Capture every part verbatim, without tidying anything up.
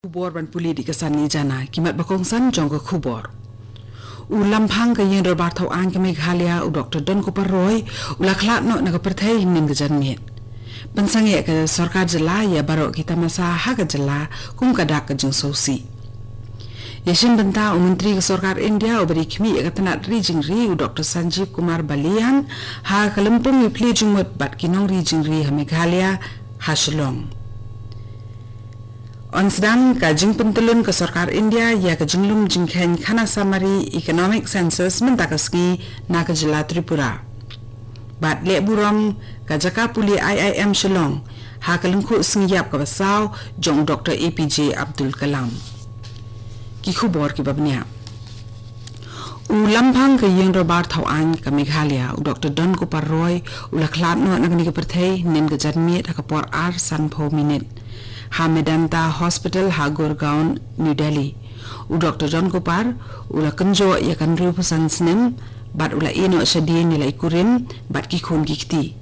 Khubor ban pule da ka Sanni Jana, ki mat ba kongsan jong ka khubor. U lamphang ka ïing dorbar thaw aiñ ka Meghalaya, u Doktor Donkupar Roy, u la khlad noh na ka pyrthei hynnin ka janmiet. Pynsangeh ka sorkar jylla ïa baroh ki tamasa ha ka jylla kum ka dak ka jingsngewsih. Ïa shen bynta u Myntri ka sorkar India uba dei-khmih ïa ka tnat ri jingri, u Doktor Sanjeev Kumar Balian, ha ka lympung ïapli jingmut bad ki nongri jingri ha Meghalaya, ha Shillong. Yn sdang ka jingpyntyllun ka sorkar India ïa ka jinglum jingkheiñ khana samari Economic Census mynta ka sngi na ka jylla Tripura. Bad leh burom ka jaka pule I I M Shillong ha ka lyngkhuh sngi ïap kaba saw jong u Doktor A P J Abdul Kalam. Ki khubor kiba bniah. U lamphang ka ïing dorbar thaw aiñ ka Meghalaya, u Doktor Donkupar Roy, u la khlad noh na kane ka pyrthei hynnin ka janmiet ha ka por ar sanphew minit ha Medanta Hospital ha Gurgaon, New Delhi. U Doktor Donkupar u la kynjoh ïa ka hynriewphew san snem bad u la ïeh noh shadien ïa la i kurim bad ki khun ki kti.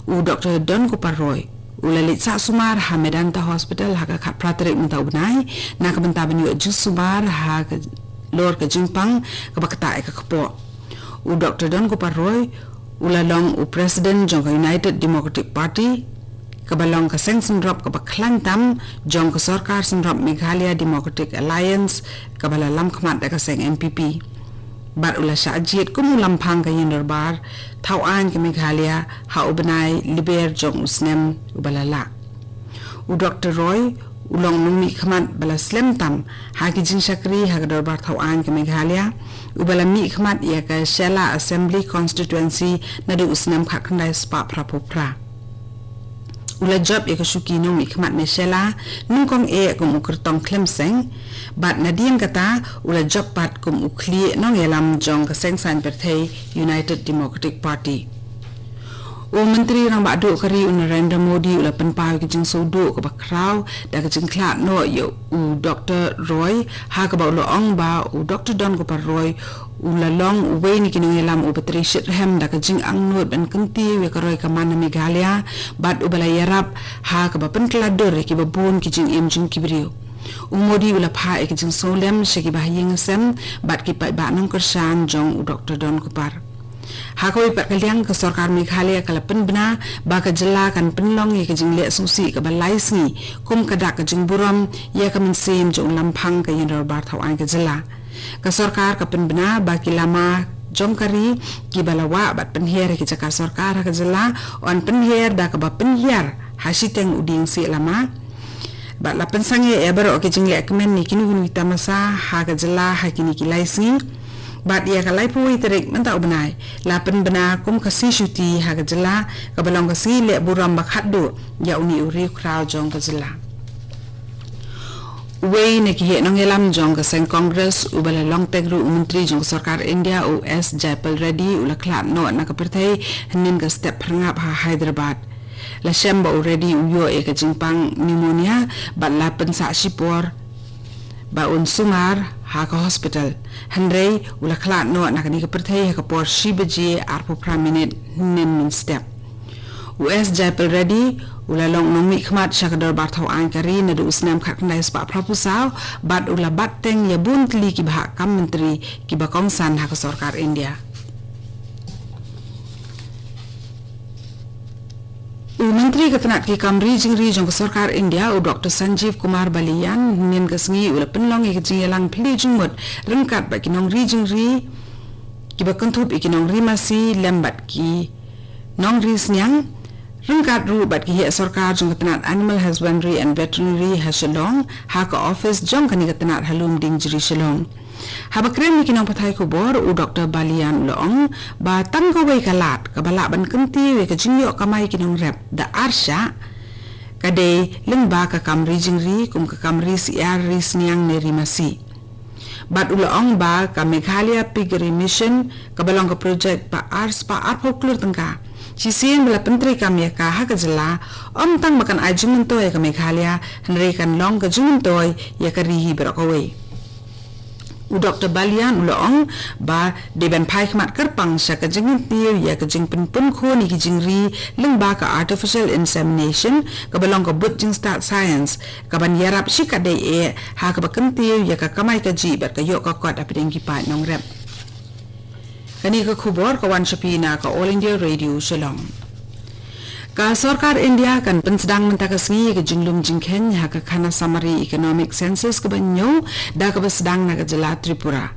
U Doktor Donkupar Roy u la leit sah sumar ha Medanta Hospital ha ka khatphra tarik mynta u bnai na ka bynta ban ïoh jingsumar halor ka jingpang kaba ktah ïa ka kpoh. U Doktor Donkupar Roy u la long u President jong ka United Democratic Party, kaba long ka seng synrop kaba khlaiñ tam jong ka sorkar synrop Meghalaya Democratic Alliance, kaba la lamkhmat da ka seng N P P. Bad u la shah jied kum u lamphang ka ïing dorbar thaw aiñ ka Meghalaya ha u bnai Lber jong u snem uba la lah. U Doktor Roy u long u nongmihkhmat ba la slem tam ha ki jingshakri ha ka dorbar thaw aiñ ka Meghalaya, uba la mihkhmat ïa ka Shella Assembly Constituency naduh u snem khatkhyndai spah phraphew phra. U la jop ïa ka shuki nongmihkhmat ne Shella nyngkong eh kum u kyrtong khlem seng, bad nadien kata u la jop pat kum u khlieh nongïalam jong ka seng saiñ pyrthei United Democratic Party. U Myntri Rangbah Duh ka ri u Narendra Modi u la pynpaw ïa ka jingsngewduh kaba khraw da ka jingkhlad noh ïa u Doktor Roy, ha kaba u la ong ba u Doktor Donkupar Roy u la long uwei na ki nongïalam uba trei shitrhem da ka jingangnud ban kyntiew ïa ka roi ka man ha Meghalaya, bad uba la ïarap ha kaba pynkylla dur ïa kiba bun ki jingim jong ki briew. U Modi u la phah ïa ka jingsngewlem sha kiba ha ïing ha sem bad ki paidbah nongkyrshan jong u Doktor Donkupar. Ha kawei pat ka liang, ka sorkar Meghalaya ka la pynbna ba ka jylla kan pynlong ïa ka jingleh sngewsih kaba lai sngi kum ka dak ka jingburom ïa ka mynsiem jong u lamphang ka ïing dorbar thaw aiñ ka jylla. Ka sorkar ka pynbna ba ki lama jong ka ri kiba la wah bad pynhiar ïa ki jaka sorkar ha ka jylla yn pynhiar da kaba pynhiar ha shiteng u dieng sieh lama. Bad la pynsangeh ïa baroh ki jingleh kmen ne kino kino ki tamasa ha ka jylla ha kine ki lai sngi. Bad ïa ka laiphew wei tarik mynta u bnai la pynbna kum ka sngi shuti ha ka jylla, kaba long ka sngi leh burom ba khatduh ïa une u riewkhraw jong ka jylla. Uwei na ki heh nongïalam jong ka seng Congress uba la long teng ruh u Myntri jong ka sorkar India, u S Jayapal Reddy, u la khlad noh na ka pyrthei hynnin ka step phyrngap ha Hyderabad. La shem ba u Reddy u ïoh ïa ka jingpang pneumonia bad la pynsah shipor ba un sumar ha ka hospital. Hynrei u la khlad noh na kane ka pyrthei ha ka por shi baje arphew phra minit hynnin mynstep. U S Jayapal Reddy u la long nongmihkhmat sha ka dorbar thaw aiñ ka ri naduh u snem khatkhyndai spah phraphew saw, bad u la bat teng ïa bun tylli ki bah kam myntri kiba kongsan ha ka sorkar India. U Myntri ka tnat ki kam ri jingri jong ka sorkar India, u Doktor Sanjeev Kumar Balian, hynnin ka sngi u la pynlong ïa ka jingïalang plie jingmut ryngkat bad ki nongri jingri kiba kynthup ïa ki nongri masi lem bad ki nongri sniang, ryngkat ruh bad ki heh sorkar jong ka tnat Animal Husbandry and Veterinary ha Shillong, ha ka ophis jong kane ka tnat ha Lumdiengjri, Shillong. Haba kren ïa ki nongpathai khubor, u Doktor Balian u la ong ba tang kawei ka lad kaba lah ban kyntiew ïa ka jingïoh kamai ki nongrep da ar shah ka dei lyngba ka kam ri jingri kum ka kam ri syiar, ri sniang ne ri masi. Bad u la ong ba ka Meghalaya Piggery Mission, kaba long ka projek ba ar spah arphew klur tyngka, shisien ba la pyntreikam ïa ka ha ka jylla, ym tang ba kan ai jingmyntoi ïa ka Meghalaya, hynrei kan long ka jingmyntoi ïa ka ri hi baroh kawei. U Doktor Balian u la ong ba dei ban phai khmat kyrpang sha ka jingkyntiew ïa ka jingpynpun khun ïa ki jingri lyngba ka artificial insemination, kaba long ka bud jingstad science, kaban ïarap shikatdei eh ha kaba kyntiew ïa ka kamai kajih bad ka ïoh ka kot hapdeng ki paid nongrep. Kane ka khubor ka wan sha phi na ka All India Radio Shillong. Ka sorkar India kan pynsdang mynta ka sngi ïa ka jinglum jingkheiñ ha ka Khanasumari Economic Census kaba hynñiew da kaba sdang na ka jylla Tripura.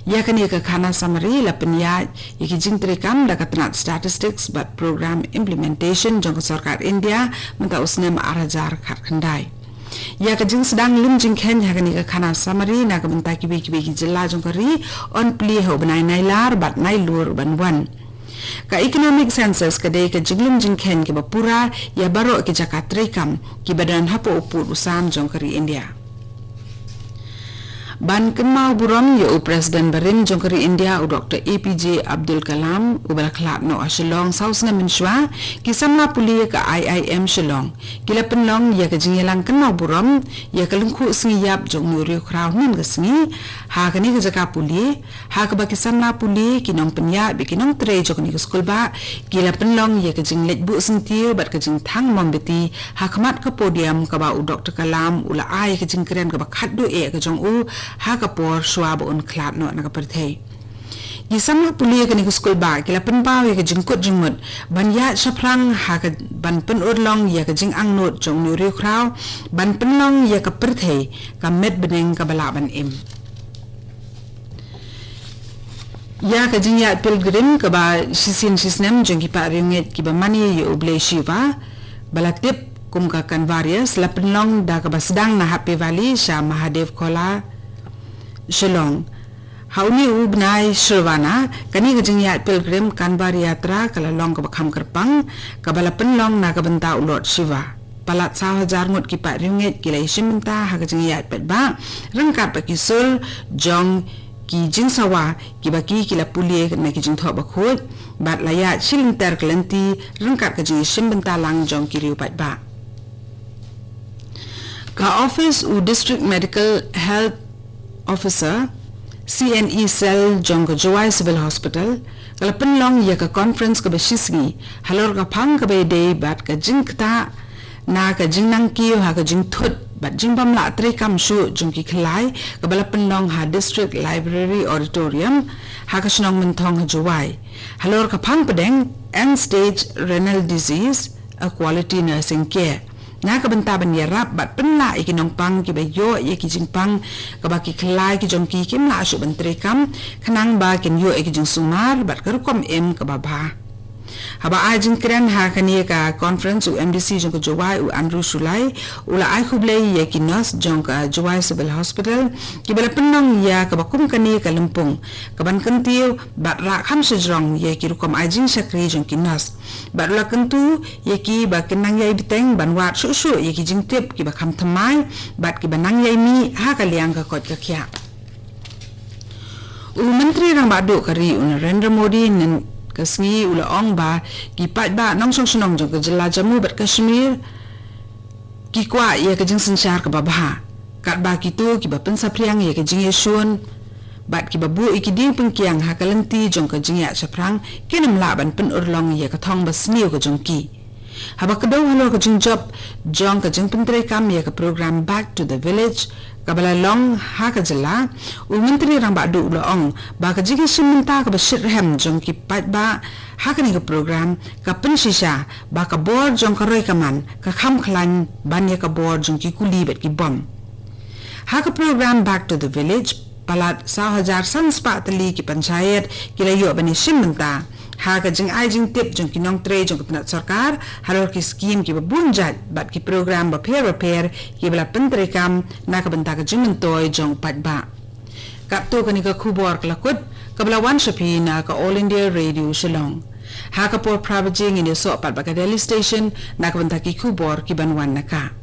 Ïa kane ka Khanasumari la pynïaid ïa ki jingtreikam da ka tnat Statistics bad Program Implementation jong ka sorkar India mynta u snem ar hajar khatkhyndai. Ïa ka jingsdang lum jingkheiñ ha kane ka Khanasumari na ka bynta kiwei kiwei ki jylla jong ka ri yn plie ha u bnai Nailar bad Nailur ban wan. Ka Economic Census ka dei ka jinglum jingkheiñ kaba pura ïa baroh ki jaka treikam kiba don hapoh u pud u sam jong ka ri India. Ban kynmaw burom ïa u President barim jong ka ri India, u Doktor A P J Abdul Kalam, uba la khlad noh ha Shillong saw snem mynshuwa, ki samla pule ka I I M Shillong ki la pynlong ïa ka jingïalang kynmaw burom ïa ka lyngkhuh sngi ïap jong u riewkhraw hynnin ka sngi ha kane ka jaka pule, ha kaba ki samla pule, ki nongpynïaid bad ki nongtrei jong kane ka skulbah ki la pynlong ïa ka jingleit buh syntiew bad ka jingthang mombati ha khmat ka podium kaba u Doktor Kalam u la ai ka jingkren kaba khatduh eh ka jong u ha ka por shuwa ba un khlad noh na ka pyrthei. Ki samla pule kane ka skulbah ki la pynpaw ïa ka jingkut jingmut ban ïaid shaphrang ha ka ban pynurlong ïa ka jingangnud jong u riewkhraw ban pynlong ïa ka pyrthei ka met bneng kaba lah ban im. Ïa ka jingïaid pilgrim kaba shisien shisnem jong ki paid riewngeit kiba mane ïa u Blei Shiva, ba la tip kum ka Kanvarias, la pynlong da kaba sdang na Happy Valley sha Mahadev Khola, Shillong. Ha une u bnai Shravan, kane ka jingïaid pilgrim Kanvar Yatra ka la long kaba kham kyrpang, kaba la pynlong na ka bynta u Lord Shiva. Palat saw hajar ngut ki paid riewngeit ki la ïashim bynta ha ka jingïaid paidbah ryngkat bad ki sur jong ki jingsawa kiba ki ki la pule na ki jingthoh bakhuid bad la ïaid shi lynter ka lynti ryngkat ka jingïashim bynta lang jong ki riew paidbah. Ka office u District Medical Health Officer, C N E Cell jong ka Jowai Civil Hospital, ka la pynlong ïa ka conference kaba shisngi halor ka phang kaba ïadei bad ka jingktah na ka jingnangkiew ha ka jingthut bad jingbym lah treikam shuh jong ki khlai, kaba la pynlong ha District Library Auditorium ha ka shnong Mynthong ha Jowai. Halor ka phang pdeng End Stage Renal Disease, a Quality Nursing Care, na ka bynta ban ïarap bad pynlah ïa ki nongpang kiba ïoh ïa ki jingpang kaba ki khlai ki jong ki kim lah shuh ban treikam, khnang ba kin ïoh ïa ki jingsumar bad ka rukom im kaba bha. Haba ai jingkren ha kane ka conference, u M D C jong ka Jowai, u Andrew Shullai, u la ai khublei ïa ki nurse jong ka Jowai Civil Hospital kiba la pynlong ïa kaba kum kane ka lympung kaban kyntiew bad rah kham shajrong ïa ki rukom ai jingshakri jong ki nurse. Bad u la kyntu ïa ki ba kin nang ïai bteng ban wad shuh shuh ïa ki jingtip kiba kham thymmai bad kiba nang ïai mih ha ka liang ka koit ka khiah. U Myntri Rangbah Duh ka ri, u Narendra Modi, hynnin ka sngi u la ong ba ki paidbah nongshong shnong jong ka jylla Jammu bad Kashmir ki kwah ïa ka jingsynshar kaba bha, katba kito kiba pynsaphriang ïa ka jingïashun bad kiba buh ïa ki dieng pyngkiang ha ka lynti jong ka jingïaid shaphrang kin ym lah ban pynurlong ïa ka thong basniew ka jong ki. Haba kdew halor ka jingjop jong ka jingpyntreikam ïa ka program Back to the Village kaba la long ha ka jylla, u Myntri Rangbah Duh u la ong ba ka jingïashim bynta kaba shitrhem jong ki paidbah ha kane ka program ka pynshisha ba ka bor jong ka roi ka man ka kham khlaiñ ban ïa ka bor jong ki kuli bad ki bom. Ha ka program Back to the Village, palat saw hajar san spah tylli ki panchayat ki la ïoh ban ïashim bynta ha ka jingai jingtip jong ki nongtrei jong ka tnat sorkar halor ki skim kiba bun jait bad ki program bapher bapher kiba la pyntreikam na ka bynta ka jingmyntoi jong paidbah. Katto kane ka khubor ka la kut, kaba la wan sha phi na ka All India Radio Shillong. Ha ka por phra baje ngin ïasoh pat bad ka Delhi Station na ka bynta ki khubor kiban wan na ka.